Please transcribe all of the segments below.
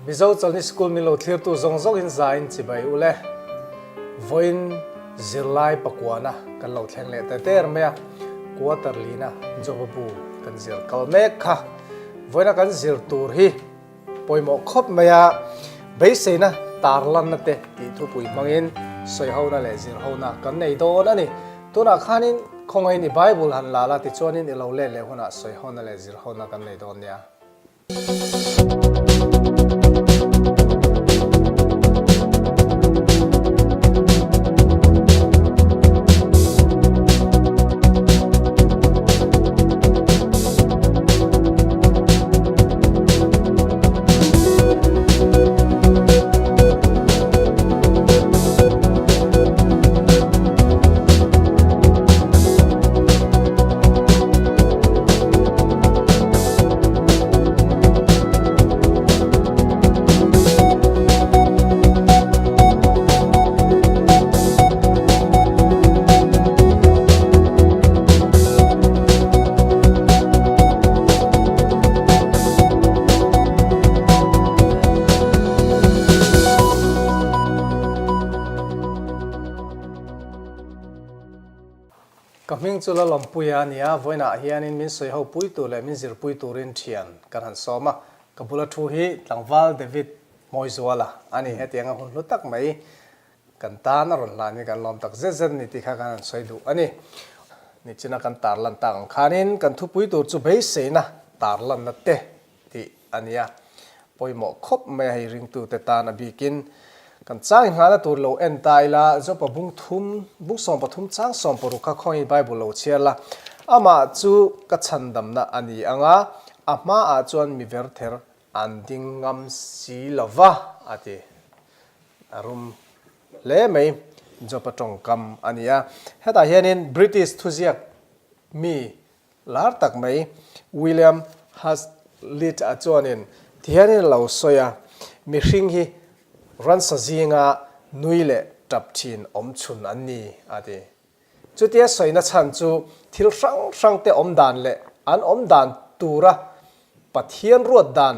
Mizo Chawlhni School min lo thlirtu zawng zawngin zain chibai u le. Vawiin zirlai pakuana kan lo thleng leh ta der mai a, quarter lina job bu kan zir kal mek kha. Vawiina kan zir tur hi pawimawh khawp mai a, beiseina tarlanna te tih thupui hmangin sawihona leh zirhona kan nei dawn a ni. Tunah khanin khawngaihin i Bible han la la tichuanin i lo let leh hunah sawihona leh zirhona kan nei dawn nia. Ka hming chu Lalawmpuia a ni a, vawiinah hianin min sawi ho pui tur leh min zirpui turin thian kan han sawm a. Ka bula thu hi Tlangval David Mawizuala a ni. Hetianga hun hlu tak mai Kan tan a rawn hlan hi kan lawm tak zet zet a ni tih kha kan han sawi duh a ni. Nichina kan tarlan tak ang khanin kan thupui tur chu beiseina tarlanna te tih a ni a. Pawimawh khawp mai a hei ringtute tan a bikin kan chang inghahna tur lo en ta ila Jopa bung thum, bung 13 chang 60 kha khawngin Bible lo chhiar la. Amah chu ka chhandamna a ni ang a, a hmaah chuan mi verther an ding ngam si lova a ti. A rum hle mai. Jopa tawngkam a ni a. Hetah hianin British thuziak mi lar tak mai William Hazlitt-a chuanin tihianin a lo sawi a, Mihring hi ransa zinga nui leh tap thin awm chhun an ni, a ti. Chutia sawina chhan chu thil hrang hrangte awm dan leh an awm dan tura Pathian ruat dan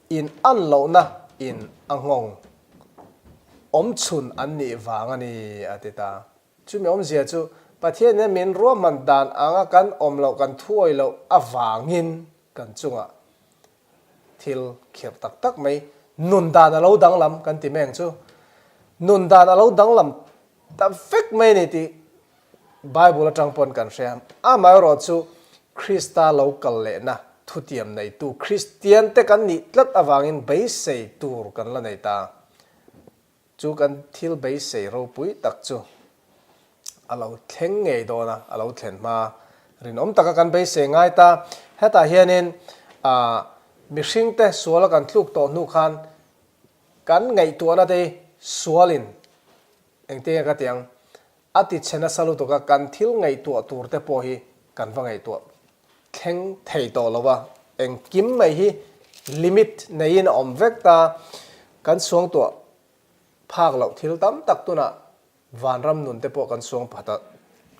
in an lohna in a nghawng awm chhun an nih vang a ni, a ti ta. Chumi awmzia chu Pathian hian min ruahman dan anga kan awm loh kan thuawi loh avangin kan chungah thil khirh tak tak mai nun dan a lo danglam kan ti mai ang chu. Nun dan a lo danglam Ta vek mai a ni tih Bible atang pawn kan hre a. Amaherawh chu Krista lo kal lehna thutiam neitu Kristian te kan nih tlat avangin beisei tur kan la nei ta. Chu kan thil beisei ropui tak chu a lo thleng ngei dawn a, a lo thlen hma rinawm taka kan beisei ngai ta. Hetah hianin mihringte suala kan tluk tawh hnu khan Kan ngaihtuahna te hi sualin engtin nge ka ti ang, a ti chhe nasa lutuk a, kan thil ngaihtuah tur te pawh hi kan va ngaihtuah thleng thei tawh lo a, engkim mai hi limit neiin a awm vek ta, kan suangtuah phak loh thil tam tak tunah vanram nun te pawh kan suang phat a,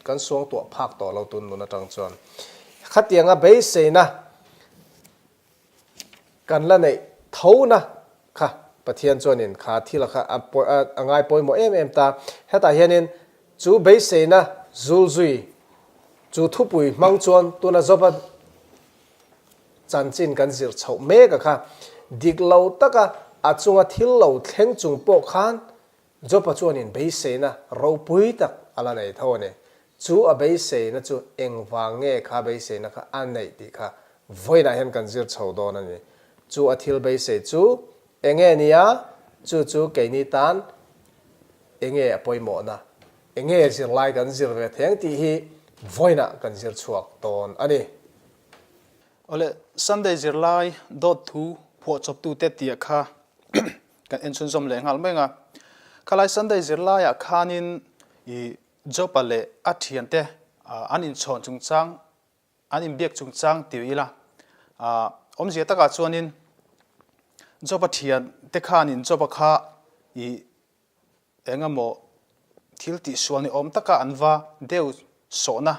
kan suangtuah phak tawh lo tun nun atang chuan khatianga beiseina Kan la neih tho na kha Pathian chuanin kha thil a kha a ngai pawimawh em em ta. Hetah hianin chu beiseina zulzui chu thupui hmang chuan tuna Joba chanchin kan zir chhoh mek a kha dik lo taka a chunga thil lo thleng chung pawh khan Jopa chuanin beiseina ropui tak a la nei tho a ni. Chu a beiseina chu engvang nge kha beiseina kha a neih tih kha vawiinah hian kan zir chho dawn a ni. Chu a thil beisei chu enge nia, chu chu keini tan enge a pawimawhna, enge zirlai kan zir ve theng tih hi vawiinah kan zir chhuak dawn a ni. Awle, Sunday zirlai dawt thu phuahchawptute tih kha kan en chhunzawm leh nghal mai ang a. Khalai Sunday zirlaiah khanin i Jopa leh a thiante an inchhawn chungchang, an inbiak chungchang ti ila, awmzia takah chuanin Jopa thiante khanin Jopa kha i Eng emaw thil tihsual ni awm taka an va deuh sawhna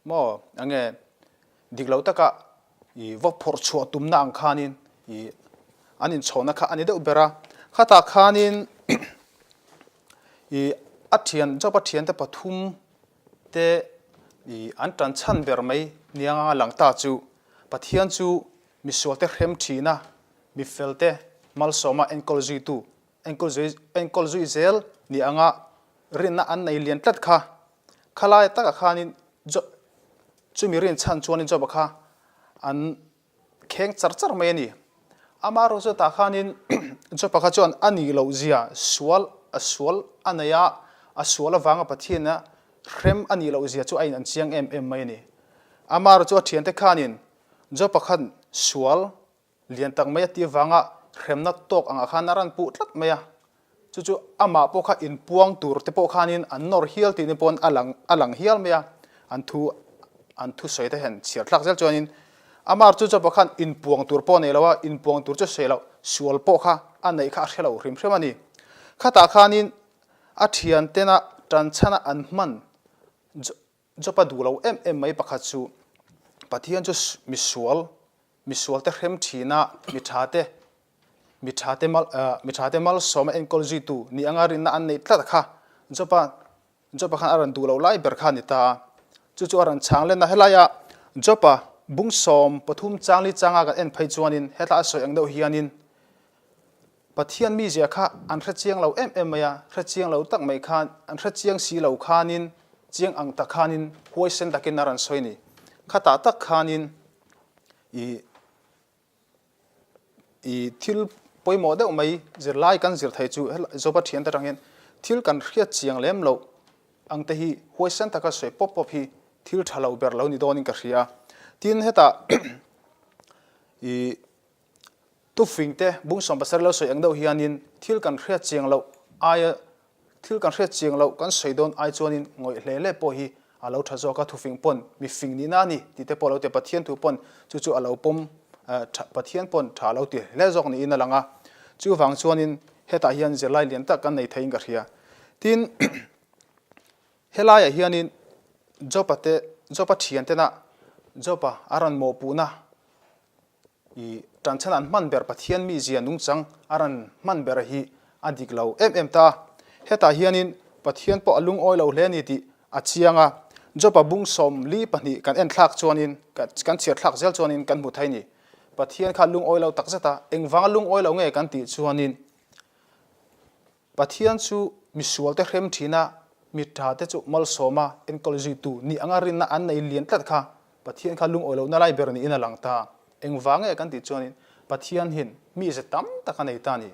maw enge dik lo taka i va phawrh chhuah tumna ang khanin i an inchhawhna kha a ni deuh ber a. Khatah khanin ih a thian Job-a thiante pathum te ih an tan chhan ber mai nia anga lang ta chu Pathian chu misualte hrem thina mifelte malsawma enkawl zuitu enkawl zui enkawl zui zel ni anga rinna an nei lian tlat kha. Khalai takah khanin Job chumi rin chhan chuanin Job-a kha an kheng char char mai a ni. Amaherawh chu tah khanin Job-a kha chuan a nih loh zia sual a sual a nei a, a sual avanga Pathiana hrem a nih loh zia chu a in an chiang em em mai a ni. Amaherawh chu a thiante khanin Job-a khan sual Lian tak mai a ti vanga hremna tawk angah khan a rawn puh tlat mai a, chu chu amah pawh kha inpuang tur te pawh khanin an nawr hial tih ni pawn a lang a lang hial mai a, an thu an thusawi te hian chhiar thlak zel chuanin amah chu chupa khan inpuang tur pawh a nei lo a, inpuang tur chu sawi loh sual pawh kha a neih kha a hre lo hrim hrim a ni. Khatah khanin a thiantena tanchhana an hman Job-a duh lo em em mai pakhat chu Pathian chu misual, misualte hrem thina mi thate, mi thate mal, mi thate malsawma enkawl zuitu ni anga rinna an neih tlat kha Job-a, Job-a khan a rawn duh lo lai ber kha a ni ta a. Chu chu a rawn chhang len a, helaia Job-a bungsawm pathum changli changa kan en phei chuanin hetla a sawi ang deuh hianin Pathian mizia kha an hre chiang lo em em mai a, hre chiang lo tak mai khan, an hre chiang si lo khanin, chiang ang tak khanin huaisen takin a rawn sawi ni. Khatah tak khanin i i thil pawimawh deuh mai zirlai kan zir thei chu Joba thiante atang hian thil kan hriat chiang lem loh ang te hi huaisen taka sawi pawp pawp hi thil tha lo ber lo ni dawnin ka hria. Tin hetah i Tufing te bung sawmpasar lo sawi ang deuh hianin thil kan hriat chiang loh aia thil kan hriat chiang loh kan sawi dawn ai chuanin ngawih hle hle pawh hi a lo tha zawk a, thufing pawn mi fing nihna a ni tih te pawh a lo ti a, Pathian thu pawn chu chu a lo pawm tha Pathian pawn tha a lo ti hle zawk niin a lang a, chuvang chuanin hetah hian zirlai lian tak kan nei theiin ka hria. Tin, helaiah hianin Job-a te Job-a thiantena Job-a a rawn mawhpuhna I tanchhan an hman ber Pathian mizia nungchang a rawn hman ber hi a dik lo em em ta. Hetah hianin Pathian pawh a lungawi lo hle a ni tih a chiang a. Job-a bung 42 kan en thlak chuanin, kan chhiar thlak zel chuanin kan hmu thei ni. Pathian kha lungawi lo takzet a, engvanga lungawi lo nge kan tih chuanin Pathian chu misualte hrem thin a, mi thate chu malsawma enkawl zuitu ni anga rinna an nei lian tlat kha Pathian kha lungawi lohna lai ber niin a lang ta. Engvang nge kan tih chuanin Pathian hian mi ze tam tak a nei ta a ni.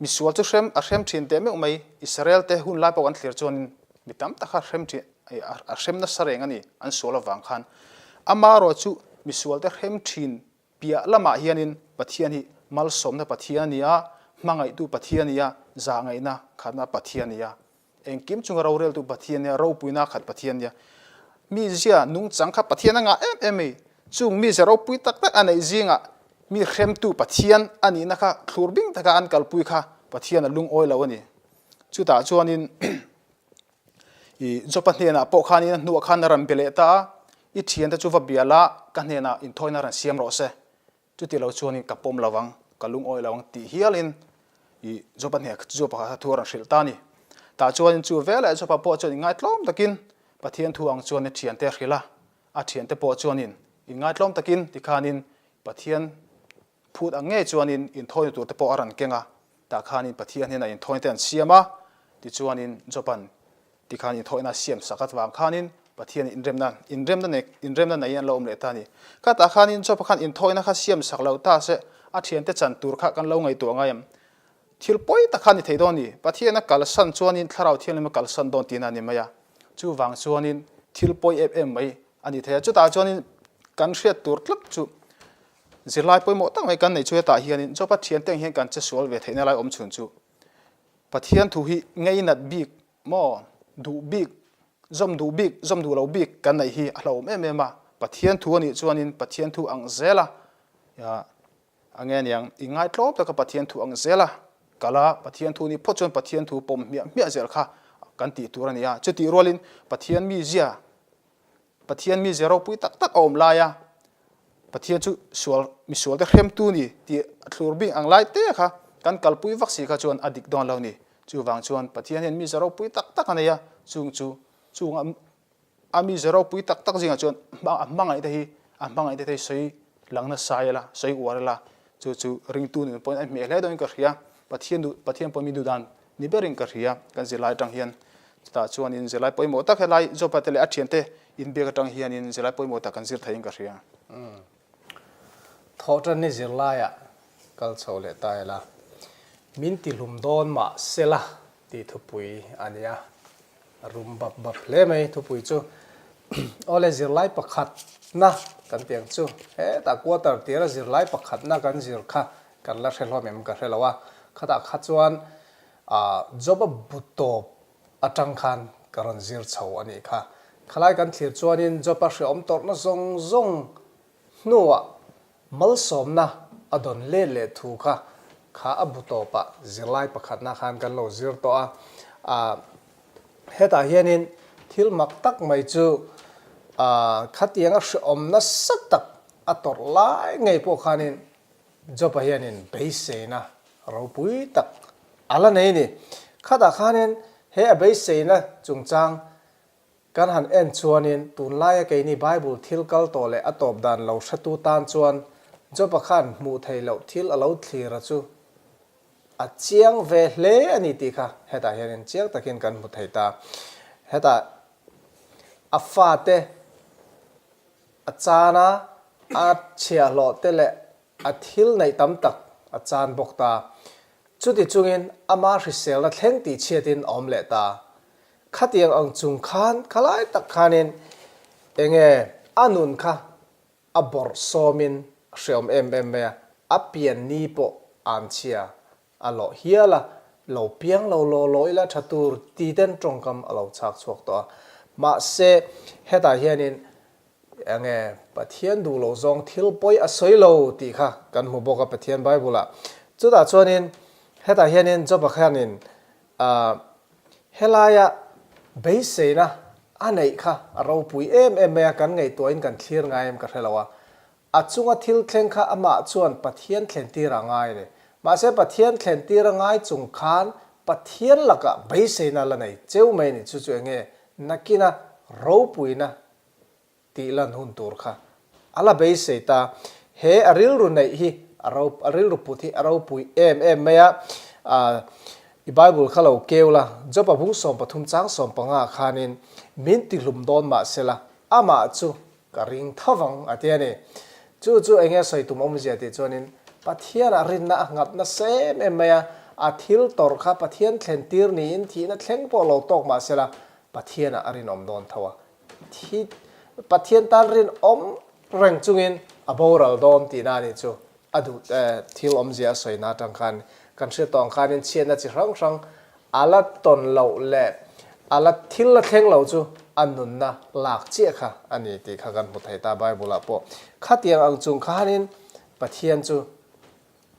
Misual chu hrem a hrem thin teh meuh mai, Israel te hun lai pawh kan thlir chuanin mi tam tak kha hrem thin a hrem nasa reng a ni an sual avang khan. Amaherawh chu misualte hrem thin Piah lamah hianin Pathian hi malsawmna Pathian a ni a, hmangaihtu Pathian a ni a, zahngaihna khatna Pathian a ni a, engkim chunga roreltu Pathian a ni a, ropuina khat Pathian a ni a. Mizia nungchang kha Pathian a ngah em em mai. Chung mizia ropui tak tak a neih zingah mi hremtu Pathian a nihna kha thlur bing taka an kalpui kha Pathian a lungawi lo a ni. Chutah chuanin I Jopa hnenah pawh khanin a hnuah khan a rawn be leh ta a, I thiante chu va bia la, ka hnenah inthawina rawn siam rawh se. Chuti lo chuanin ka pawm lo ang, ka lungawi lo ang tih hialin i Jopa hnenah Jopa kha thu a rawn hrilh ta a ni. Tah chuanin chu veleh Jopa pawh chuan inngaitlawm takin Pathian thu ang chuan a thiante a hrilh a, a thiante pawh chuanin inngaitlawm takin tikhanin Pathian Phut ang ngei chuanin inthawina turte pawh a rawn keng a, tah khanin Pathian hnenah inthawina te an siam a, tichuanin Job-a'n tikhan inthawina a siam sak avang khanin Pathianin inremna, inremna nei, inremna neiin an lo awm leh ta a ni. Khatah khanin Job-a khan inthawina kha siam sak lo ta se, a thiante chan tur kha kan lo ngaihtuah ngai em? Thil pawi tak kha a ni thei dawn a ni. Pathian a kalsan chuanin Thlarau Thianghlim a kalsan dawn tihna a ni mai a. Chuvang chuanin thil pawi em em mai a ni thei a. Chutah chuanin kan hriat tur tlat chu Zirlai pawimawh tak mai kan neih chu hetah hianin Joba thiante ang hian kan che sual ve theihna lai awm chhun chu Pathian thu hi ngeinat bik maw duh bik zawm duh bik zawm duh lo bik kan neih hi a hlauhawm em em a, Pathian thu a nih chuanin Pathian thu ang zela a nge aniang i ngaitlawm taka Pathian thu ang zela kal a, Pathian thu nih phawt chuan Pathian thu pawm hmiah hmiah zel kha kan tih tur a ni a, chutih rualin Pathian mizia Pathian mizia ropui tak tak a awm lai a. Pathian chu sual misual te hremtu ni tih a thlur bik ang lai te kha kan kalpui vak si kha chuan a dik dawn lo ni. Chuvang chuan Pathian hian mize ropui tak tak a nei a, chung chu chung a mize ropui tak tak zingah chuan a hmangaih te hi a hmangaih te hi sawi lang nasa ila, sawi uar ila, chu chu ringtu nun pawhin a hmeh hle dawnin ka hria. Pathian duh Pathian pawh mi duh dan ni berin ka hria kan zirlai atang hian. Chutah chuanin zirlai pawimawh tak helai Jopa te leh a thiante inbiak atang hianin zirlai pawimawh tak kan zir theiin ka hria. Thawhtanni zirlaiah kal chho leh ta ila, min tihlum dawn mah sela tih thupui a ni a, a rum bap bap hle mai thupui chu. Awle zirlai pakhatna kan tih ang chu, hetah quarter tira zirlai pakhatna kan zir kha kan la hre hlawm em ka hre lo a, khatah kha chuan Job-a bu tawp atang khan ka rawn zir chho a nih kha. Khalai kan thlir chuanin Job-a hrehawm tawrhna zawng zawng hnuah malsawmna a dawn let leh thu kha kha a bu tawpah zirlai pakhatna khan kan lo zir tawh a. Ahh hetah hianin thil mak tak mai chu ahh khatianga hrehawm nasa tak a tawrh lai ngei pawh khanin Job-a hianin beiseina ropui tak a la nei a ni. Khatah khanin he a beiseina chungchang kan han en chuanin tunlaia keini Bible thil kal tawh leh a tawp dan lo hretu tan chuan Job-a khan hmuh theih loh thil a lo thlir a chu a chiang ve hle a ni tih kha hetah hianin chiang takin kan hmu thei ta. Hetah a fate A chana a chhiahhlawh te leh a thil neih tam tak a chan bawk ta. Chuti chungin ama hriselna thleng tih chhiatin a awm leh ta. Khatiang ang chung khan khalai tak khanin enge a nun kha a bawrh sawmin a hreawm em em mai a, a pian ni pawh an chhia a lawh hial a, lo piang lo law law ila tha tur ti ten tawngkam a lo chhak chhuak tawh a. Mahse, hetah hianin enge Pathian duh loh zawng thil pawi a sawi lo tih kha kan hmu bawk a Pathian Bible-ah. Chutah chuanin hetah hianin Job-a khanin ah helaia beiseina a neih kha a ropui em em mai a, kan ngaihtuahin kan thlir ngai em ka hre lo a. A chunga thil thleng kha amah chuan Pathian thlentir a ngai a ni. Mahse Pathian thlentir a ngai chung khan Pathian lakah beiseina la nei cheu mai a ni. Chu chu enge nakina ropuina tih lan hun tur kha a la beisei ta. He a rilru neih hi a ro a rilru put hi a ropui em em mai a. I Bible kha lo keu la, Job-a bung 13 chang 15 khanin min tihlum dawn mahsela amah chu Ka ring tho vang a ti a ni. Chu chu eng nge sawi tum awmzia tih chuanin Pathianah rinna a nghat nasa em em mai a, a thil tawrh kha Pathian thlen tir niin thihna thleng pawh lo tawk mah sela Pathianah a rinawm dawn tho a. Thi Pathian tan rinawm reng chungin a boral dawn tihna a nih chu. A duh thil awmzia a sawina atang khan kan hriat tawh ang khanin chhiatna chi hrang hrang a la tawn loh leh a la thil la thleng lo chu a nunna lak chiah kha a ni tih kha kan hmu thei ta Bible ah pawh. Khatiang ang chung khanin Pathian chu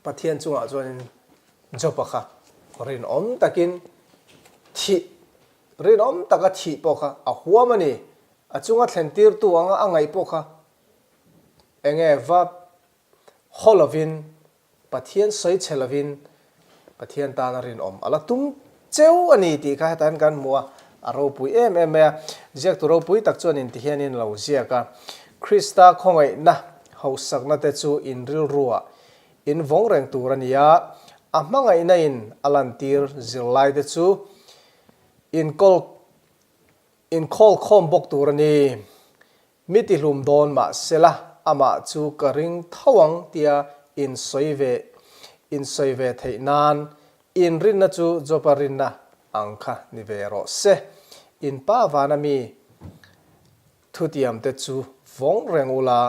Pathian chungah chuanin Job-a kha rinawm takin thih rinawm taka thih pawh kha a huam a ni. A chunga thlen tirtu anga a ngaih pawh kha enge va haw lovin, Pathian sawi che lovin Pathian tana rinawm a la tum cheu a ni tih kha heta hian kan hmu a, a ropui em em mai a. Ziaktu ropui tak chuan inti hianin a lo ziak a, Krista khawngaihna hausakna te chu in rilruah in vawng reng tur a ni a, a hmangaihna in a lantir zirlai te chu inkawl inkhawl khawm bawk tur a ni. Mi tihlum dawn mah sela, amah chu ka ring tho ang tia in sawi ve in sawi ve theih nan in rinna chu Job-a rinna ang kha ni ve rawh se. In pa vana mi thutiamte chu vawng reng ula,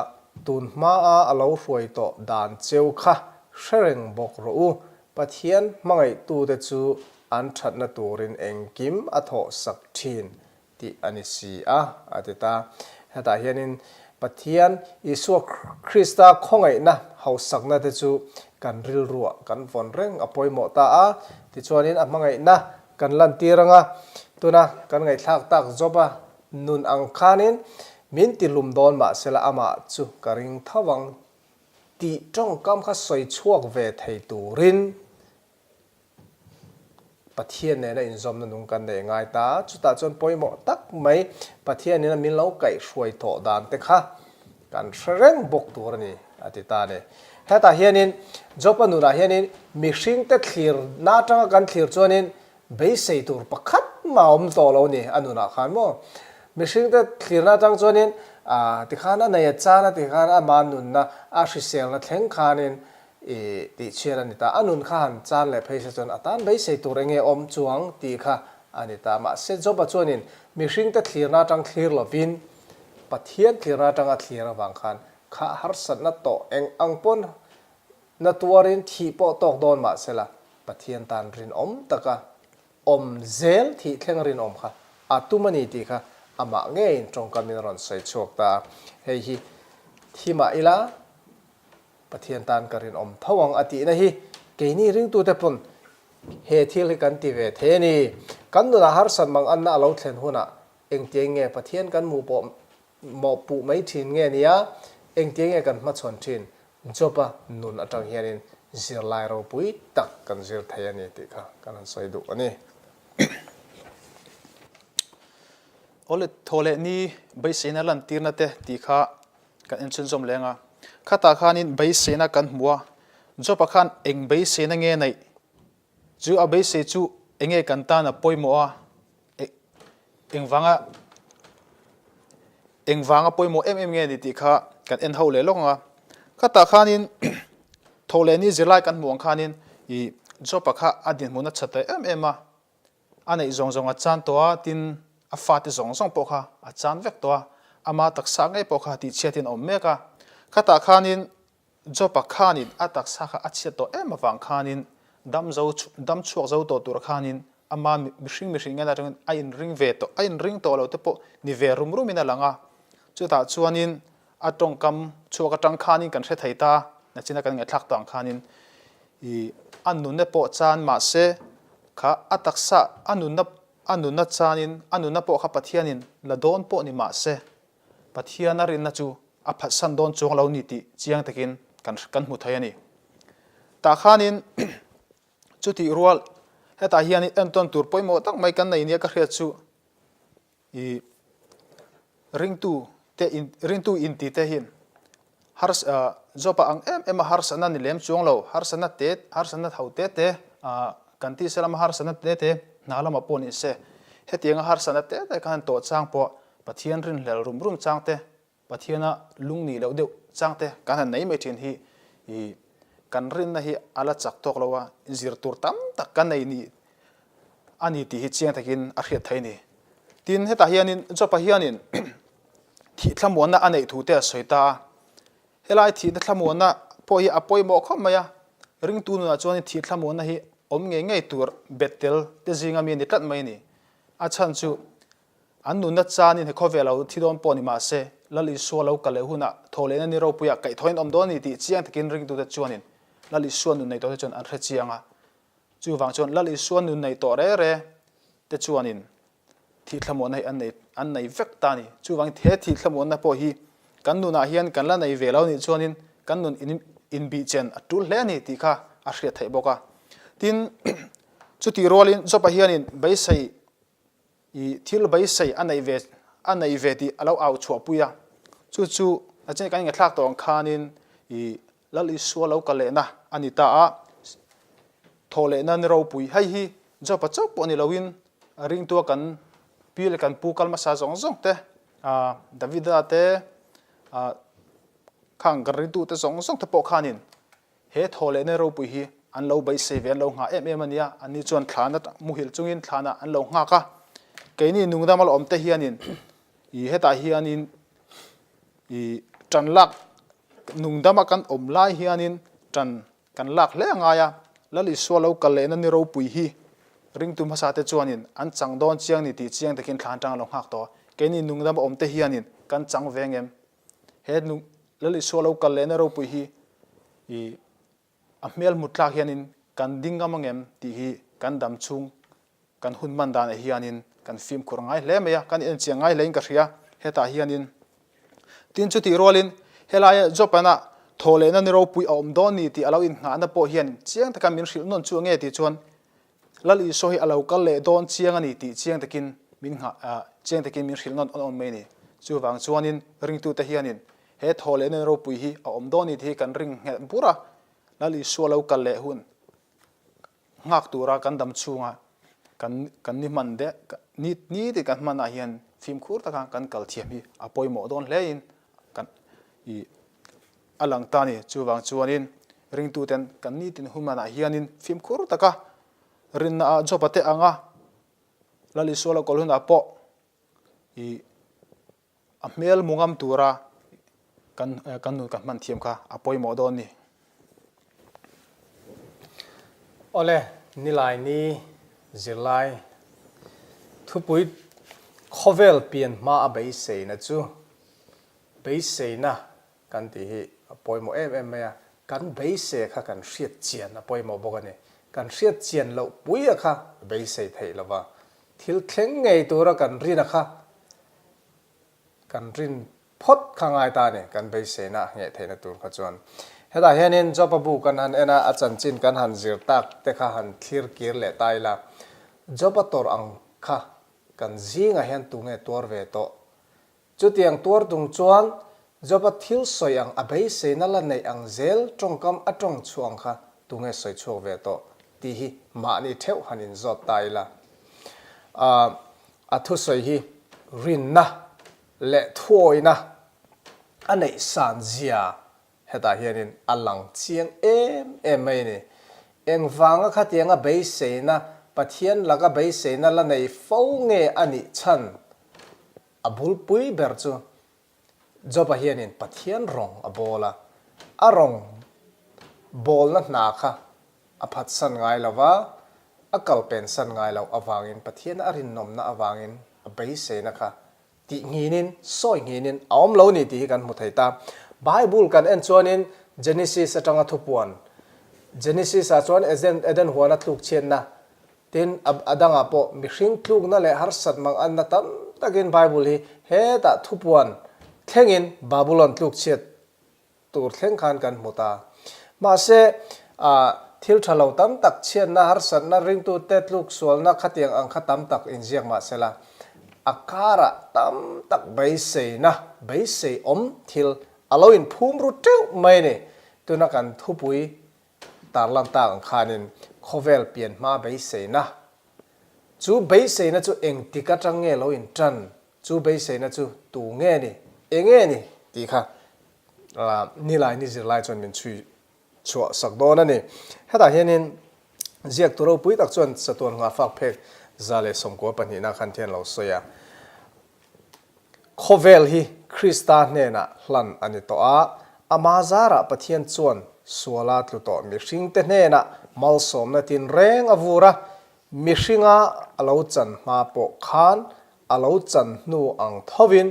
tun hmaa a lo hruai tawh dan cheu kha hre reng bawk rawh u. Pathian hmangaihtute chu an thatna turin engkim a thawhsak thin tih a ni si a, a ti ta. Hetah hianin Pathian Isua Krista khawngaihna hausakna te chu kan rilruah kan vawn reng a pawimawh ta a, tichuanin a hmangaihna kan lantir ang a. Tuna kan ngaihthlak tak Job-a nun ang khanin. Min ti hlum dawn mah sela amah chu ka ring tho ang tih tawngkam kha sawi chhuak ve thei turin Pathian nena inzawmna nung kan nei ngai ta. Chutah chuan pawimawh tak mai Pathianin a min lo kaihhruai tawh dan te kha kan hre reng bawk tur a ni, a ti ta a ni. Hetah hianin Job-a nunah hianin mihringte thlirna atanga kan thlir chuanin beisei tur pakhat mah a awm tawh lo a ni a nunah khan maw. Mihringte thlirna atang chuanin tikhan a nei a chan a tikhan ama nunna a hriselna thleng khanin I tih chhiat a ni ta. A nun kha han chan leh phei se chuan a tan beisei tur enge awm chuang tih kha a ni ta. Mahse Job-a chuanin mihringte thlirna atang thlir lovin Pathian thlirna atang a thlir avang khan kha harsatna tawh eng ang pawn na tuarin thih pawh tawk dawn mahsela Pathian tan rinawm taka awm zel thih thleng rinawm kha a tum a ni tih kha amah ngeiin tawngkamin a rawn sawi chhuak ta a. Hei hi thi mah ila Pathian tan ka rinawm tho ang a tihna hi keini ringtute pawn he thil hi kan ti ve thei a ni. Kan nunah harsat mang anna a lo thlen hunah engtiang nge Pathian kan hmuh pawh mawhpuh mai thin nge nia, engtiang nge kan hmachhawn thin Job-a nun atang hianin zirlai ropui tak kan zir thei a ni tih kha kan han sawi duh a ni. Awle thaw leh ni beiseina lantirna te tih kha Kan inchhunzawm leng a, khatah khanin beiseina kan hmu a, Job-a khan eng beiseina nge neih? Chu a beisei chu enge kan tan a pawimawh a, engvanga engvanga pawimawh em em nge ni tih kha kan en ho leh lawk ang a. Khatah khanin thaw leh ni zirlai kan hmuh ang khanin ih Job-a kha a dinhmun a tha ta em em a, A neih zawng zawng a chan tawh a, tin, a fate zawng zawng pawh kha a chan vek tawh a, ama taksa ngei pawh kha tihchhiatin a awm mek a. Khatah khanin Job-a khanin a taksa kha a chhiat tawh em avang khanin dam zo dam chhuak zo tawh tur khanin ama mihring mihring ngen atangin a inring ve tawh a inring tawh lo te pawh ni ve rum rumin a lang a. Chutah chuanin a tawngkam chhuak atang khanin kan hre thei ta, nachina kan ngaihthlak tawh ang khanin i a nunna pawh chan mahse kha a taksa a nunna a nunna chanin a nunna pawh kha Pathianin la dawn pawh ni mahse Pathian a rinna chu a phatsan dawn chuang lo ni tih chiang takin kan kan hmu thei a ni. Tah khanin chutih rual hetah hianin entawn tur pawimawh tak mai kan nei nia ka hriat chu I ringtu te in ringtu inti te hi hars job-a ang em em a harsatna ni lem chuang lo, harsatna te harsatna tho te te kan tisa lama harsatna te te hna lamah pawh ni se hetianga harsatna te te khan tawh chang pawh Pathian rinhlel rum rum chang te Pathiana lung nih loh deuh chang te kan han nei mai thin hi i kan rinna hi a la chak tawk lo a, zir tur tam tak kan nei ni a ni tih hi chiang takin a hriat thei a ni. Tin, hetah hianin Job-a hianin thih thlamuanna a neih thu te a sawi ta a, helai thihna thlamuanna pawh hi a pawimawh khawp mai a, ringtu nunah chuanin thih thlamuanna hi awm ngei ngei tur bet tel te zinga mi a ni tlat mai a ni. A chhan chu An nunna chanin he khawvel lo thi dawn pawh ni mah se, Lal Isua lo kal leh hunah thaw lehna ni ropuiah kaihthawhin awm dawn a ni tih chiang takin ringtute chuanin Lal Isua nun nei tawhte chuan an hre chiang a. Chuvang chuan Lal Isua nun nei tawh re re te chuanin thih thlamuanna hi an nei an nei vek ta a ni. Chuvangin he thih thlamuanna pawh hi kan nunah hian kan la nei ve lo nih chuanin kan nun in inbihchen a tul hle a ni tih kha a hriat theih bawk a. Tin, chutih rualin Job-a hianin beisei I thil beisei a neih ve a neih ve tih a lo au chhuah pui a, chu chu a chin kan ingethlak tawh ang khanin i Lal Isua lo kal lehna a ni ta a, thawh lehna ni ropui. Hei hi Job-a chauh pawh ni loin ringtua kan pi leh kan pu kal hmasa zawng zawng te, Davida te, khang kan ringtute zawng zawng te pawh khanin He thaw leh na ropui hi an lo beisei ve, an lo nghah em em a nia. Anni chuan thlana muhil chungin thlanah an lo nghak a. Keini nungdam a la awm te hianin i hetah hianin i tan lak nungdama kan awm lai hianin tan kan lak hle a ngai a. Lal Isua lo kal lehna ni ropui hi ringtu hmasa te chuanin an chang dawn chiang ni tih chiang takin thlan atang a lo nghak tawh a. Keini nungdama awm te hianin kan chang ve ngem? He Lal Isua lo kal lehna ropui hi i a hmel hmu tlak hianin kan ding ngam angem tih hi kan dam chhung kan hun hman danah hianin kan fimkhur ngai hle mai a, kan enchiang ngai hlein ka hria. Hetah hianin. Tin, chutih rualin helaia Job-ana thaw lehna ni ropui a awm dawn ni tih a lo innghahna pawh hian chiang taka min hrilh nawn chu ange tih chuan Lal Isua hi a lo kal leh dawn chiang a ni tih chiang takin min nghah chiang takin min hrilh nawn awn awn mai a ni. Chuvang chuanin ringtute hianin he thaw lehna ni ropui hi a awm dawn ni tih hi kan ring nghelh bur a, Lal Isua lo kal leh hun nghak tura kan dam chhunga kan kan ni hman deh ni ni tih kan hmanah hian fimkhur taka kan kal thiam hi a pawimawh dawn hlein kan ih a lang ta a ni. Chuvang chuanin ringtuten kan nitin hun hmanah hianin fimkhur taka rinna ah Job-a te anga Lal Isua lo kal hunah pawh ih A hmel mu ngam tura kan kan nun kan hman thiam kha a pawimawh dawn ni. Awle, nilai ni zirlai thupui khawvel pian hma a beiseina chu beiseina kan tih hi a pawimawh em em mai a, kan beisei kha kan hriat chian a pawimawh bawk a ni. Kan hriat chian loh puia kha a beisei theih lova, thil thleng ngei tura kan rina kha Kan rin phawt kha ngai ta a ni, kan beiseina a ngheh theihna tur kha chuan. Hetah hianin Job-a bu kan han en a, a chanchin kan han zir tak te kha han thlir kir leh ta ila, Job-a tawrh ang kha kan zingah hian tunge tuar ve tawh? Chutiang tuar tung chuan Job-a thil sawi ang a beiseina la neih ang zel tawngkam a tawng chhuah ang kha tunge sawi chhuak ve tawh tih hi mahni theuh han inzawt ta ila. A thusawi hi rinna leh thuawina a neih san zia hetah hianin a lang chiang em em mai a ni. Engvanga khatianga beiseina, Pathian laka beiseina la nei fo nge a nih chhan a bulpui ber chu Job-a hianin Pathian rawng a bawl a, a rawng bawlna hna kha a phatsan ngai lo va, a kal pensan ngai loh avangin Pathiana a rinnawmna avangin a beiseina kha tih nghinin, sawi nghinin a awm lo ni tih hi kan hmu thei ta. Bible kan en chuanin Genesis atanga thupuan, Genesis-ah chuan Eden huana tlukchhiatna Tin, a dangah pawh mihring tlukna leh harsat mang anna tam takin Bible hi hetah thupuan thlengin Babulon tlukchhiat tur thleng khan kan hmu ta. Mahse, thil tha lo tam tak chhiatna, harsatna, ringtute tluksualna khatiang ang kha tam tak inziak mahsela, a karah tam tak beiseina, beisei awm thil a lo inphum ru teuh mai a ni. Tuna kan thupui Tarlan tak ang khanin khawvel pian hma beiseina, chu beiseina chu engtik atang nge lo intan, chu beiseina chu tu nge ni, eng nge ni tih kha nilai ni zirlai chuan min chhui chhuah sak dawn a ni. Hetah hianin ziaktu ropui tak chuan chatuan nghahfak phek 192 khan thian lo sawi a. Khawvel hi Krista hnenah hlan a ni tawh a, ama zarah Pathian chuan suala tlu tawh mihringte hnenah malsawmna tinreng a vur a, mihringa a lo chan hma pawh khan a lo chan hnu ang thovin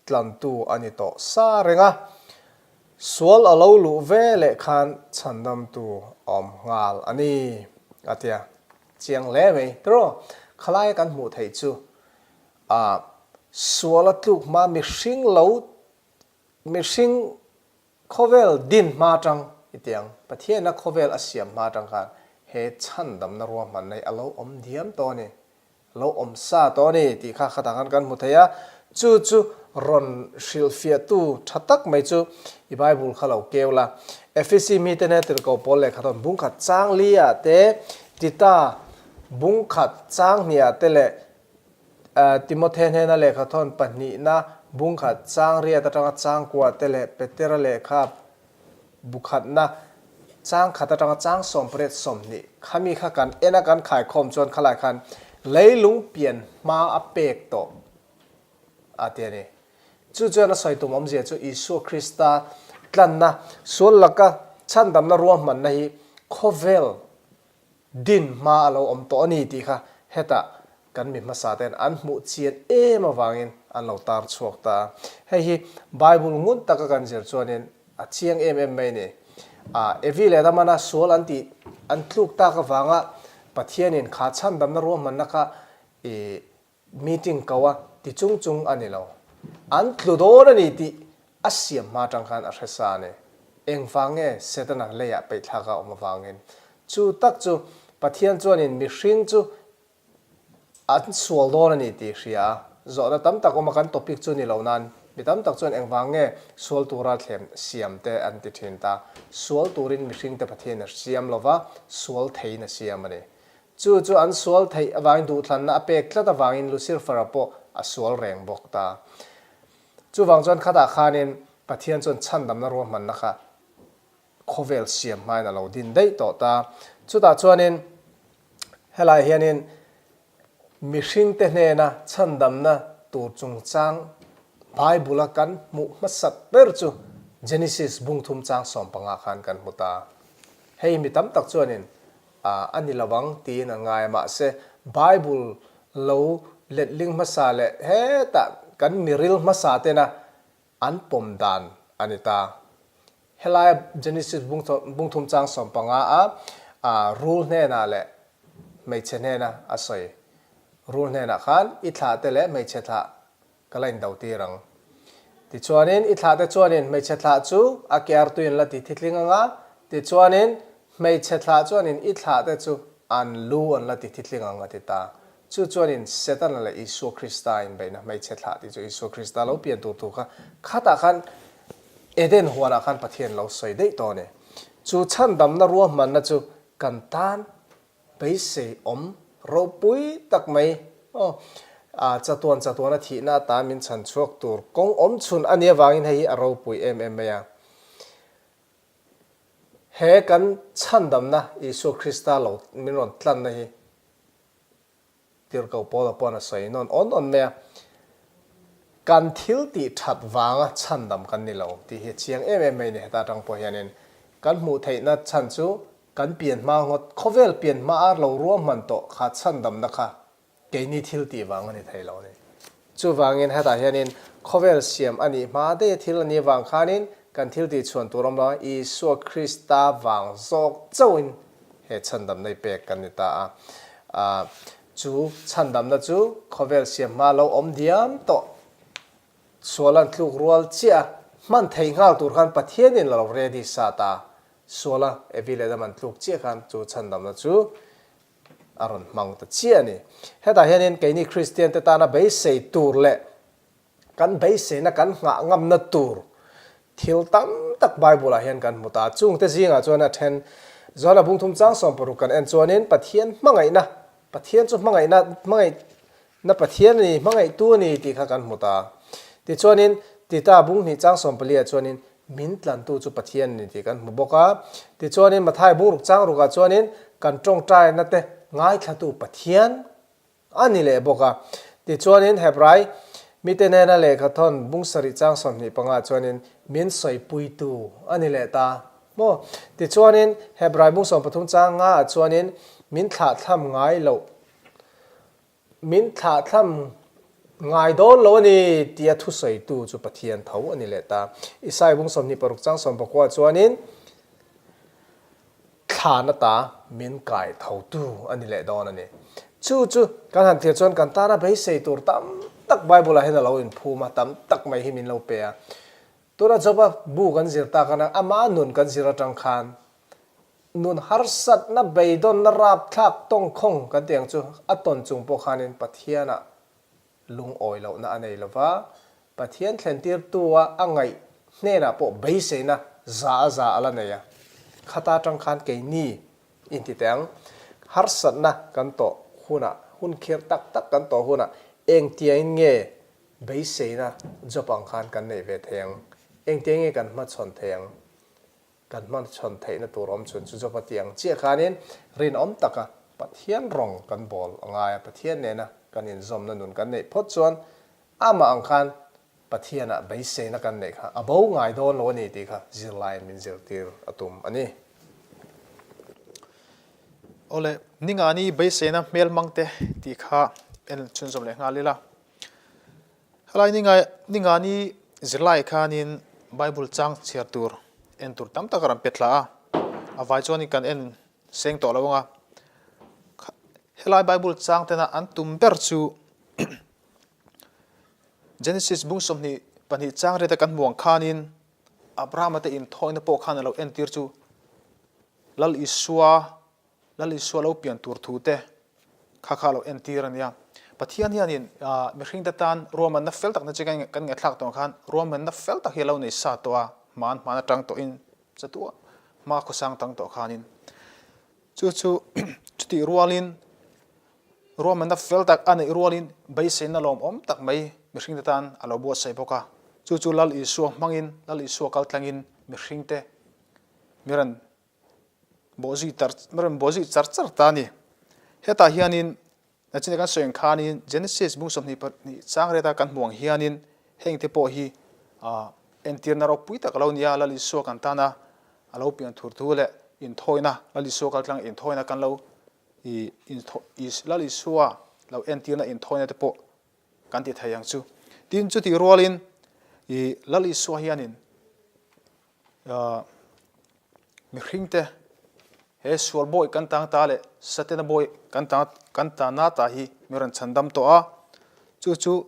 tlantu a ni tawh sa reng a, sual a lo luh ve leh khan chhandamtu a awm nghal a ni, a ti a. Chiang hle mai. Tiraw? Khalaia kan hmuh theih chu A sual a tluk hma mihring lo mihring khawvel din hma atang i ti ang, Pathianna khawvel a siam hma atang khan he chhandamna ruahmanna hi a lo awm diam tawh a ni, a lo awm sa tawh a ni tih kha khatah khan kan hmu thei a, chu chu rawn hrilhfiahtu tha tak mai chu i Bible kha lo keu la. Efesi mite nen tirhkoh pawl lehkha tawn bungkhat chang li ah te, Tita bungkhat chang hnih ah te leh Timothe hnena lehkhathawn pahnihna bungkhat chang riat atanga chang kua te leh Petera lehkha bukhatna chang khat atanga chang 18 20 khami kha kan en a kan khaikhawm chuan khalai khan leilung pian hma a pek tawh a ti a ni. Chu chuan a sawi tum awmzia chu Isua Krista tlanna sual laka chhandamna ruahmanna hi khawvel Din hma a lo awm tawh a ni tih kha hetah kan mi hmasa ten an hmuh chian em avangin an lo tar chhuak ta a. Hei hi Bible ngun taka kan zir chuanin a chiang em em mai a ni. Evi leh Adamana sual an tih an tluk tak avanga Pathianin kha chhandamna ruahmanna kha i Meeting ko a ti chung chung a ni lo. An tlu dawn a ni tih. A siam hma atang khan a hre sa a ni. Engvang nge Setana leiah peihthlak a awm avangin? Chu tak chu Pathian chuanin mihring chu an sual dawn a ni tih hria a. Zawhna tam tak awm a kan topic chu ni lo nan mi tam tak chuan engvang nge sual tura thlem siam te an ti thin ta. Sual turin mihring te Pathian a siam lova, sual theiin a siam a ni. Chu chu an sual theih avangin duhthlanna a pek tlat avangin Lucifera pawh a sual reng bawk ta. Chuvang chuan khatah khanin Pathian chuan chhandamna ruahmanna kha khawvel siam hmain a lo din daih tawh ta. Chutah chuanin helaiah hianin mihringte hnena chhandamna tur chungchang Bible-a kan hmuh hmasat ber chu Genesis bungthum chang 15 khan kan hmu ta. Hei mi tam tak chuanin a ni lo ang tiin an ngai a, mahse Bible lo letling hmasa leh hetah kan miril hmasa tena an pawm dan a ni ta. Helaia Genesis bungthum chang 15 a rul hnenah leh hmeichhe hnena a sawi. Rul hnenah khan i thlah te leh hmeichhe thlah Ka la indo tir ang. Tichuanin i thlahte chuanin hmeichhe thlah chu a ke artui an la ti thitling ang a, tichuanin hmeichhe thlah chuanin i thlahte chu an lu an la ti thitling ang a ti ta. Chu chuanin Setana leh Isua Krista inbeihna hmeichhe thlah tih chu Isua Krista lo pian tur thu kha khatah khan Eden huanah khan Pathian lo sawi daih tawh a ni. Chu chhandamna ruahmanna chu kan tan Beisei awm ropui tak mai aw. A chatuan chatuan a thihna atan min chhan chhuak tur kawng awm chhun a nih avangin hei hi a ropui em em mai a. He kan chhandamna Isua Krista lo min rawn tlanna hi Tirhkoh Paula paw'n a sawi nawn awn awn mai a, Kan thil tih that vanga chhandam kan ni lo tih hi a chiang em em mai a ni. Heta atang pawh hianin kan hmuh theihna chhan chu kan pian hma ngawt, khawvel pian hma a lo ruahman tawh kha chhandamna kha keini thil tih vang a ni thei lo a ni. Chuvangin hetah hianin khawvel siam a nih hma daih a thil a nih avang khanin kan thil tih chhuan tur awm lo a, Isua Krista vang zawk chauhin he chhandamna i pek kan ni ta a. Chu chhandamna chu khawvel siam hma lo awm diam tawh sual an tluk rual chiah a, hman thei nghal tur khan Pathianin a lo ready sa ta. Suala Evi leh Adam an tluk chiah khan chu chhandamna chu a rawn hmang ta chiah a ni. Hetah hianin keini Kristian te tana beisei tur leh kan beiseina kan nghah ngamna tur thil tam tak Bible ah hian kan hmu ta. Chungte zingah chuan a then Johana bungthum chang 60 kan en chuanin Pathian hmangaihna, Pathian chu hmangaihna, hmangaihna Pathian a ni, hmangaihtu a ni tih kha kan hmu ta. Tichuanin Tita bung hnih chang 14 ah chuanin Min tlantu chu Pathian a ni tih kan hmu bawk a. Tichuanin Mathai bungruk chang rukah chuanin kan tawngtaina te ngaithlatu Pathian a ni leh bawk a. Tichuanin Hebrai mite nena lehkha thawn bung sarih chang 25 chuanin min sawipuitu a ni leh ta maw? Tichuanin Hebrai bung 13 chang ngaah chuanin min thlahthlam ngai loh Min thlahthlam ngai dawn lo a ni tia thusawitu chu Pathian tho a ni leh ta. Isai bung 26 chang 19 chuanin thlan ata min kai thotu a ni leh dawn a ni. Chu chu kan han thlir chuan kan tana beisei tur tam tak Bible-ah hian a lo inphum a, tam tak mai hi min lo pe a. Tuna Job-a bu kan zir tak a, ama nun kan zir atang khan Nun harsatna beidawnna rapthlak tawngkhawng kan tih ang chu a tawn chung pawh khanin Pathianah lungawi lohna a nei lova, Pathian thlentirtua a ngaih hnenah pawh beiseina za a za a la nei a. Khata atang khan keini inti teh ang, harsatna kan tawh hunah, hun khirh tak tak kan tawh hunah engtiangin nge beiseina job ang khan kan neih ve thei ang, engtiangin nge kan hmachhawn thei ang? Kan hmachhawn theihna tur awm chhun chu Job-a tih ang chiah khanin rinawm taka Pathian rawng kan bawl a ngai a, Pathian nena kan inzawmna nun kan neih phawt chuan amah ang khan Pathianah beiseina kan neih kha a bo ngai dawn lo a ni tih kha zirlaiin min zirtir a tum a ni. Awle, ningani beiseina hmelmang te tih kha en chhunzawm leh nghal ila. Helai ningani zirlai khanin Bible chang chhiar tur en tur tam tak a rawn pe thla a, a vai chuanin kan en seng tawh lo ang a. Helai Bible chang tena an tum ber chu Genesis bung 25. Pahnih chang riata kan hmu ang khanin Abrahama te inthawina pawh khan a lo entir chu Lal Isua, Lal Isua lo pian tur thu te kha kha a lo entir a nia. Pathian hianin mihringte tan ruahmanna fel takna chi kan ngaihthlak tawh ang khan ruahmanna fel tak hi a lo nei sa tawh a, hman hman atang tawhin chatuah hma khawsang tang tawh khanin chu chu chutih rualin Ruahmanna fel tak a neih rualin beiseina lawmawm tak mai mihringte tan a lo buatsaih bawk a. Chu chu Lal Isua hmangin, Lal Isua kal tlangin mihringte mi rawn bawhzui tar, mi rawn bawhzui char char ta a ni. Hetah hianin nachina kan sawi ang khanin Genesis bung 22 chang reta kan hmuh ang hianin hengte pawh hi entirna ropui tak a lo ni a, Lal Isua kan tana a lo pian thur thu leh inthawina, Lal Isua kal tlang inthawina kan lo I Lal Isua lo entirna inthawina te pawh kan ti thei ang chu. Tin, chutih rualin i Lal Isua hianin mihringte he sual bawi kan tang ta leh Satena bawi kan tang kan tanna ta hi mi rawn chhandam tawh a. Chu chu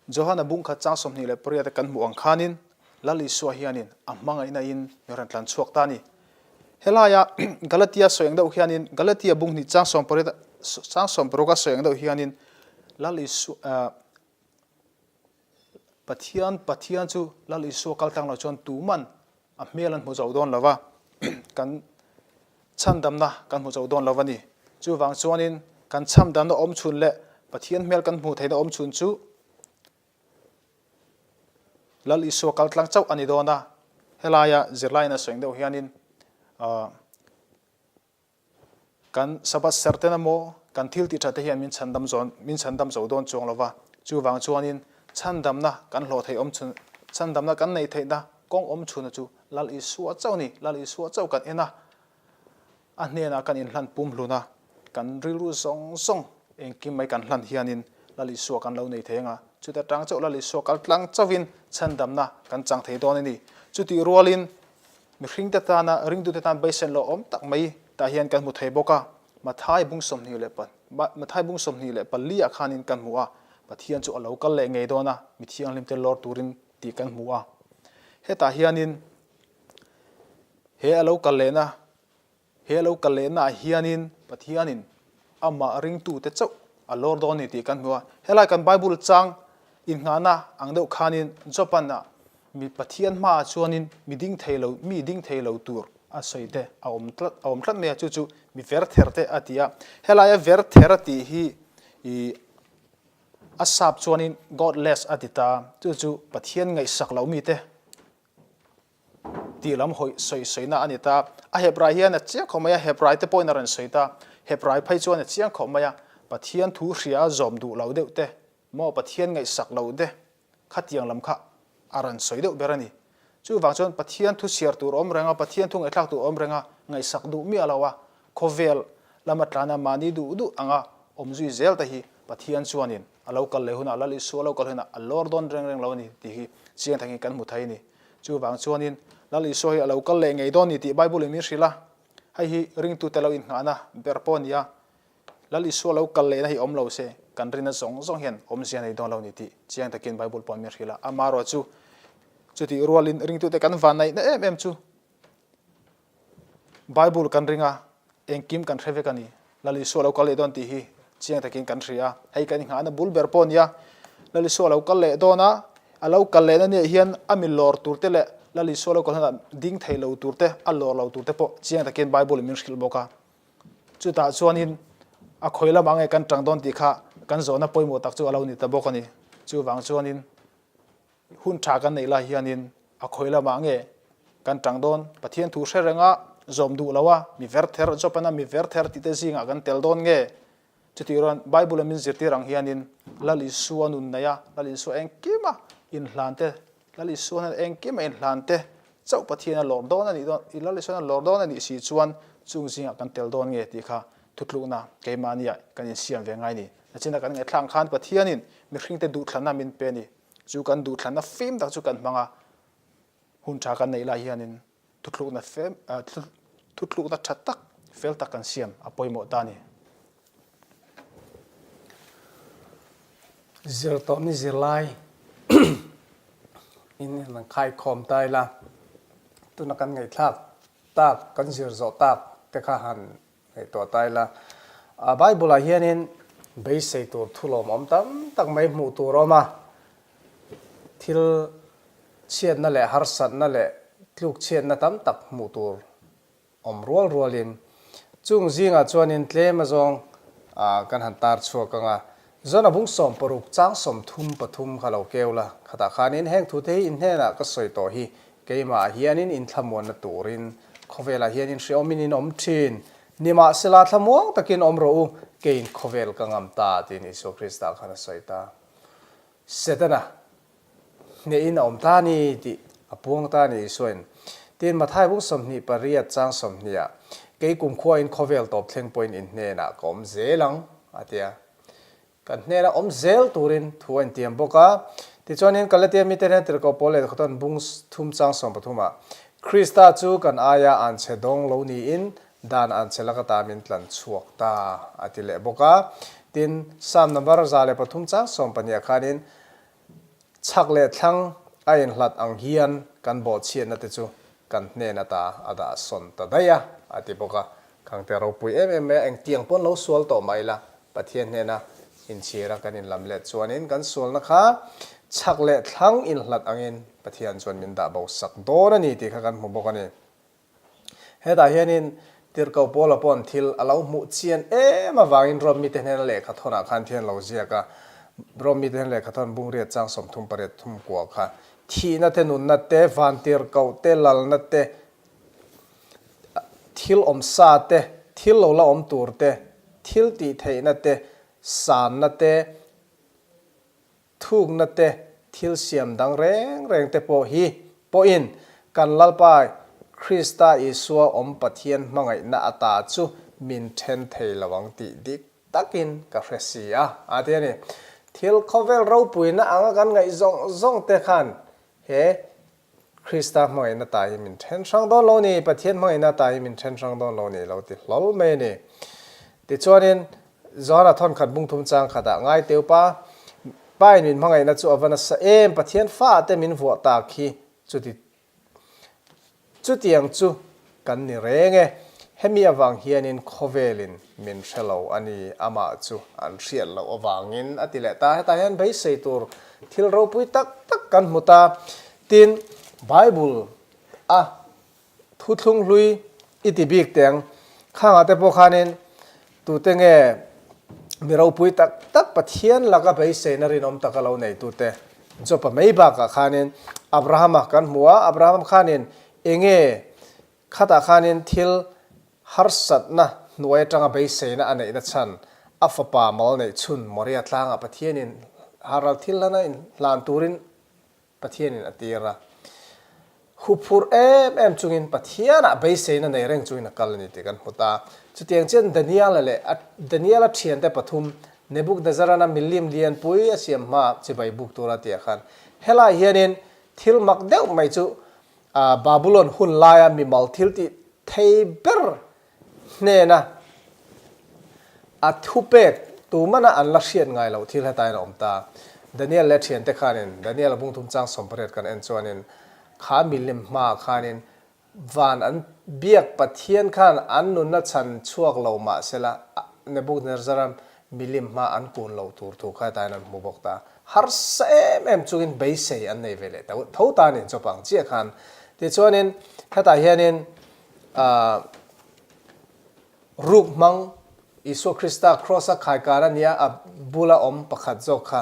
Johana bungkhat chang 28 a kan hmuh ang khanin Lal Isua hianin a hmangaihna in mi rawn tlan chhuak ta a ni. Helaia Galatia sawi ang deuh hianin Galatia bung hnih chang 18 chang 16 a sawi ang deuh hianin Lal Isua Pathian Pathian chu Lal Isua kal tlang lo chuan tuman a hmel an hmu zo dawn lo va, kan chhandamna kan hmu zo dawn lo a ni. Chuvang chuanin kan chhamdamna awm chhun leh Pathian hmel kan hmuh theihna awm chhun chu Lal Isua kal tlang chauh a ni dawn a. Helaia zirlaiin a sawi ang deuh hianin Kan Sabbath serten emaw, kan thil tih that te hian min chhandam zawn, min chhandam zo dawn chuang lo va. Chuvang chuanin chhandamna kan hlawh theih awm chhun, chhandamna kan neih theihna kawng awm chhuna chu Lal Isua chauh a ni. Lal Isua chauh kan en a, a hnenah kan inhlan pumhlun a, kan rilru zawng zawng engkim mai kan hlan hianin Lal Isua kan lo nei thei ang a. Chuta tang chauh Lal Isua kal tlang chauhin chhandamna kan chang thei dawn a ni. Chutih rualin Mihringte tana ringtute tan beisen lo awm tak mai tah hian kan hmu thei bawk a, Mathai bung 24 Mathai bung 24 ah khanin kan hmu a, Pathian chu a lo kal leh ngei dawn a, mi thianghlimte lawr turin tih kan hmu a. Hetah hianin he a lo kal lehna He lo kal lehnaah hianin Pathianin amah ringtute chauh a lawr dawn a ni tih kan hmu a. Helai kan Bible chang innghahna ang deuh khanin Job-an-ah mi Pathian hmaah chuanin mi ding thei lo, mi ding thei lo tur a sawi te a awm tlat, a awm tlat mai a, chu chu mi ver ther te a ti a. Helaia ver ther a tih hi ih a sap chuanin godless a ti ta, chu chu Pathian ngaihsak loh mite Tih lam hawi sawi sawina a ni ta. A Hebrai hian a chiang khawp mai a, Hebrai te pawhin a rawn sawi ta. Hebrai phei chuan a chiang khawp mai a, Pathian thu hria a zawm duh lo deuh te, maw Pathian ngaihsak lo te, khatiang lam kha a rawn sawi deuh ber a ni. Chuvang chuan Pathian thu chhiar tur awm reng a, Pathian thu ngaihthlak tur awm reng a, ngaihsak duh miah lo a, khawvel lama tlana mahni duh duh anga awm zui zel te hi Pathian chuanin a lo kal leh hunah, Lal Isua a lo kal hunah a lawr dawn reng reng lo a ni tih hi chiang takin kan hmu thei a ni. Chuvang chuanin Lal Isua hi a lo kal leh ngei dawn ni tih Bible in min hrilh a, hei hi ringtute lo innghahna ber pawh a ni a, Lal Isua lo kal lehna hi awm lo se kan rinna zawng zawng hian awmzia nei dawn lo ni tih chiang takin Bible pawh min hrilh a, amaherawh chu chutih rualin ringtute kan vanneihna em em chu Bible kan ring a, engkim kan hre vek a ni. Lal Isua lo kal leh dawn tih hi chiang takin kan hria a, hei kan inghahna bul ber pawh a nia. Lal Isua lo kal leh dawn a, a lo kal lehna nia hian a mi lawr tur te leh Lal Isua lo kal hunah ding thei lo tur te, a lawr lo tur te pawh chiang takin Bible in min hrilh bawk a. Chutah chuanin a khawi lamah nge kan tang dawn tih kha kan zawhna pawimawh tak chu a lo ni ta bawk a ni. Chuvang chuanin Hun tha kan neih lai hianin a khawi lamah nge kan tang dawn? Pathian thu hre renga zawm duh lo a, mi ver ther, Jopana mi ver ther tih te zingah kan tel dawn nge? Chutih ruan Bible-a min zirtir ang hianin Lal Isua nun nei a, Lal Isua engkima inhlan te, Lal Isua hnen engkima inhlan te chauh Pathian a lawr dawn a nih dawn, Lal Isua a lawr dawn a nih si chuan chung zingah kan tel dawn nge tih kha thutlukna keimahniah kan insiam ve ngai a ni. Nachina kan ngaihthlak ang khan Pathianin mihringte duhthlanna min pe a ni. Chu kan duhthlanna fim tak chu kan hmang a, hun tha kan neih lai hianin thuthlukna fem thuthlukna tha tak fel tak kan siam a pawimawh ta a ni. Zir tawh ni zirlai. In han khaikhawm ta ila, tuna kan ngaihthlak tak, kan zir zawh tak te kha han ngaihtuah ta ila. Bible ah hianin beisei tur thulawmawm tam tak mai hmuh tur a awm a, thil chhiatna leh harsatna leh tluk chhiatna tam tak hmuh tur awm rual rualin chung zingah chuanin tlem azawng kan han tar chhuak ang a, Zona bung 60 chang 33 kha lo keu la, khatah khanin heng thute hi in hnenah ka sawi tawh hi keimah hianin in thlamuanna turin khawvelah hian in hreawmin in awm thin, nimahsela thlamuang takin awm rawh u, keiin khawvel ka ngam ta tiin Isua Krista khan a sawi ta. Setana. Hnehin a awm ta a ni tih a puang ta a ni Isuain. Tin, Mathai bung 28 chang 20 ah, Kei kumkhuain khawvel tawp thleng pawhin in hnenah ka awm zel ang, a ti a. Kan hnena awm zel turin thu a intiam bawk a. Tichuanin Galatia mite hian tirhkoh Paul leh Khawtawn bung thum chang 13 ah, Krista chu kan aia anchhe dawng lo niin dan anchhe laka ta min tlan chhuak ta, a ti leh bawk a. Tin, Psalm number 103 chang 12 ah khanin, Chhak leh thlang a inhlat ang hian kan bawhchhiatna te chu kan hnen ata a dah sawn ta daih a, a ti bawk a. Khangte ropui em em mai a, engtiang pawn lo sual tawh mah ila, Pathian hnena inchhira kan inlam let chuanin kan sualna kha chhak leh thlang inhlat angin Pathian chuan min dah bo sak dawn a ni tih kha kan hmu bawk a ni. Hetah hianin Tirhkoh Paula paw'n thil a lo hmuh chian em avangin Rom mite hnena lehkha thawnah khan thian lo ziak a, Rom mite hnena lehkha thawn bungriat chang 38 thum kua kha thihna te, nunna te, van tirhkoh te, lalna te, thil awm sa te, thil lo la awm tur te, thil tih theihna te, sanna te, Thukna te, thil siam dang reng reng te pawh hi pawhin kan Lalpa Krista Isua awm Pathian hmangaihna ata chu min then thei lo ang tih dik takin ka hre si a, a ti a ni. Thil khawvel ropuina anga kan ngaih zawng zawng te khan he Krista hmangaihna ta hi min then hrang dawn lo ni, Pathian hmangaihna ta hi min then hrang dawn lo ni lo ti hlawl mai a ni. Tichuanin, Johana thawnkhat bungthum chang khatah ngai teu pa, Pain min hmangaihna chu a va nasa em, Pathian fa te min vuah tak hi chuti chutiang chu kan ni reng e. Hemi avang hianin khawvelin min hre lo a ni, amah chu an hriat loh avangin a ti leh ta. Hetah hian beisei tur thil ropui tak tak kan hmu ta. Tin, Bible a thuthlung hlui i ti bik teng khangah te pawh khanin tute nge mi ropui tak tak Pathian laka beiseina rinawm taka lo neitute Jopa mai bakah khanin Abrahama kan hmu a, Abraham khanin enge Khatah khanin thil harsatna hnuai atanga beiseina a neihna chhan a fapa mal neih chhun Moria tlangah Pathianin haral thil hlana inhlan turin Pathianin a tir a. Huphurh em em chungin Pathianah beiseina nei reng chungin a kal a ni tih kan hmu ta. Chutiang chian Daniela leh a Daniela thiante pathum Nebukadnezarana milim lianpui a siam hmaah chibai buk tura tih ah khan helai hianin thil mak deuh mai chu Babulon hun laia mimal thil tih thei ber hnena a thupek tumana an la hriat ngai loh thil hetain a awm ta. Daniel leh thiante khanin Daniel a bungthum chang 18 kan en chuanin kha milim hmaah khanin Van an biak Pathian khan an nunna chhan chhuak lo mah sela Nebuchadnezzar-a milim hma an kun lo tur thu kha hetaiin an hmu bawk ta. Harsa em em chungin beisei an nei ve leh ta tho ta a ni chawp ang chiah khan. Tichuanin hetah hianin aah ruk hmang Isua Krista Kraws-a khaikar a nia a bula awm pakhat zawk kha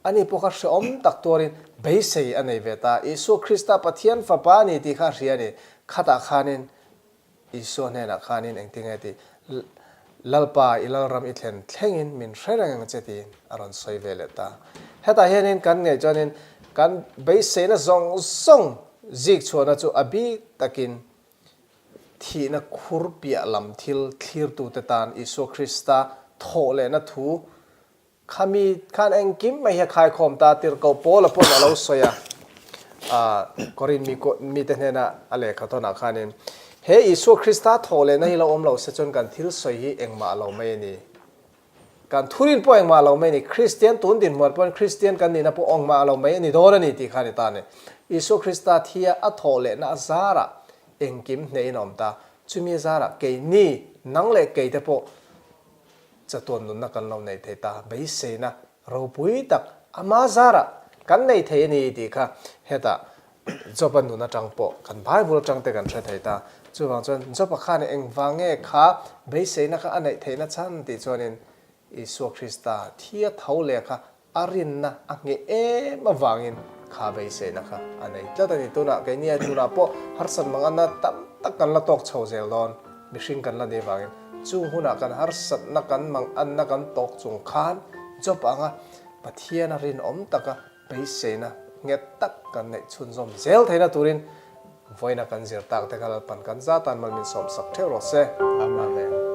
Ani pawh kha hreawm tak tuarin beisei a nei ve ta. Isua Krista Pathian Fapa a ni tih kha a hria a ni. Khatah khanin Isua hnenah khanin engtin nge tih, Lalpa, i Lalram i thlen thlengin min hre reng ang che tiin a rawn sawi ve leh ta. Hetah hianin kan ngaih chuanin kan beiseina zawng zawng zik chhuahna chu a bik takin thihna khur piah lam thil thlirtute tan Isua Krista thawhlehna thu Khami khan engkim mai hi a khaikhawm ta, tirhkoh Paula pawhin a lo sawi a, Korin mi mite hnena a lehkha tawnah khanin, He Isua Krista thawh lehna hi lo awm lo se chuan kan thil sawi hi engmah lo mai a ni. Kan thurin pawh engmah lo mai a ni. Kristian tun dinhmuat pawhin Kristian kan nihna pawh engmah lo mai a ni dawn a ni tih kha a ni ta a ni. Isua Krista thia a thawh lehna a zarah engkim hnehin a awm ta. Chumi a zarah keini, nang leh keite pawh chatuan nunna kan lo nei thei ta. Beiseina ropui tak ama zarah kan nei thei a ni tih kha hetah Job-a nun atang pawh kan Bible atang te kan hre thei ta. Chuvang chuan Job-a khan engvang nge kha beiseina kha a neih theihna chhan tih chuanin Isua Krista thia tho leh kha a rinna a ngheh em avangin kha beiseina kha a nei tlat a ni. Tunah keini tunah pawh harsat manganna tam tak kan la tawk chho zel dawn, mihring kan la nih avangin chung hunah kan harsatna kan manganna kan tawk chung khan Job anga Pathian a rinawm taka beiseina nghet tak kan neih chhunzawm zel theihna turin vawiina kan zir tak te kha Lalpan kan zatan mal min sawmsak theuh rawh se. Amen.